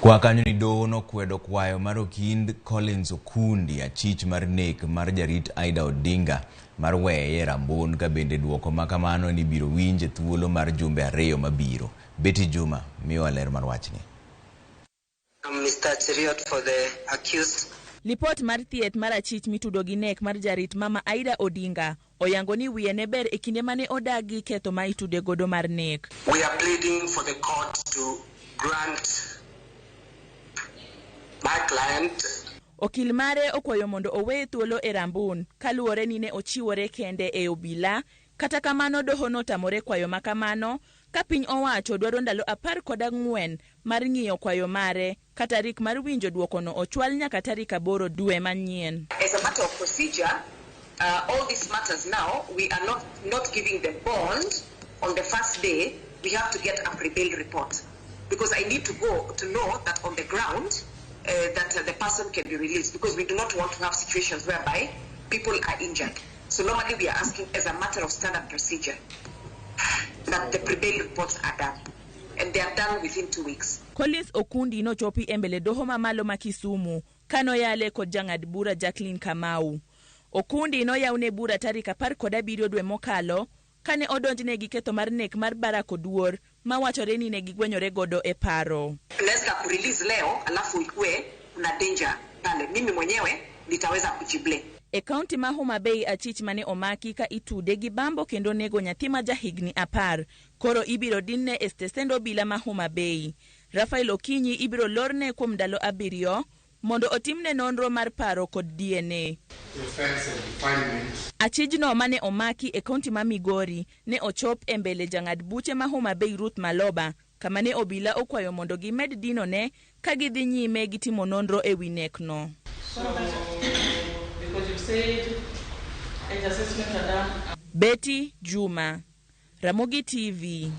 Kwa kanyo ni doho nokwedo kwayo mar okind Collins Okundi achich mar nek mar jarit Aida Odinga mar weye e rambun ka bende duoko ma kamano ni biro winj e thuolo mar jumbe 2 mabiro. Betty Juma miyowa ler mar wachni. I'm Mr. Cheriot for the accused. Lipot mar thieth mar achich mitudo gi nek mar jarit mama Aida Odinga oyango ni wiye ne ber e kinde mane odagi ketho ma itude godo mar nek. We are pleading for the court to grant my client. Okil mare okwayo mondo oweye thuolo e rambun kaluwore ni ne ochiwore kende e obila. Kata kamano doho notamore kwayo ma kamano ka piny owacho dwaro ndalo 14 mar ng'iyo kwayo mare ka tarik mar winjo duokono ochwal nyaka tarik 8 dwe manyien. As a matter of procedure, all these matters now, we are not giving the bond on the first day. We have to get a pre-bail report because I need to go to know that on the ground that the person can be released, because we do not want to have situations whereby people are injured. So normally we are asking as a matter of standard procedure that the pre-bail reports are done, and they are done within 2 weeks. Collins Okundi nochopi e mbele doho mamalo ma Kisumu kanoyale kod jang'ad bura Jacqueline Kamau. Okundi noyawne bura tarik 17 dwe mokalo kane odonjne gi ketho mar nek mar Barack Oduor mawachore ni ne gigwenyore godo e paro. Naweza kurelease leo alafu ikue kuna danger pale, mimi mwenyewe nitaweza kujiblame. E kaunti ma Homa Bay achich mane omaki ka itude gi bambo kendo nego nyathi ma jahigni 10 koro ibiro dinne e stesend obila ma Homa Bay. Rafael Okinyi ibiro lorne kuom ndalo 7 mondo otimne nonro mar paro kod DNA. Achijno mane omaki e kaunti ma Migori ne ochop e mbele jang'ad buche ma Homa Bay Ruth Maloba kama ne obila okwayo mondo gimed dinone ka gidhi nyime gi timo nonro e wi nekno. Betty Juma, Ramogi TV.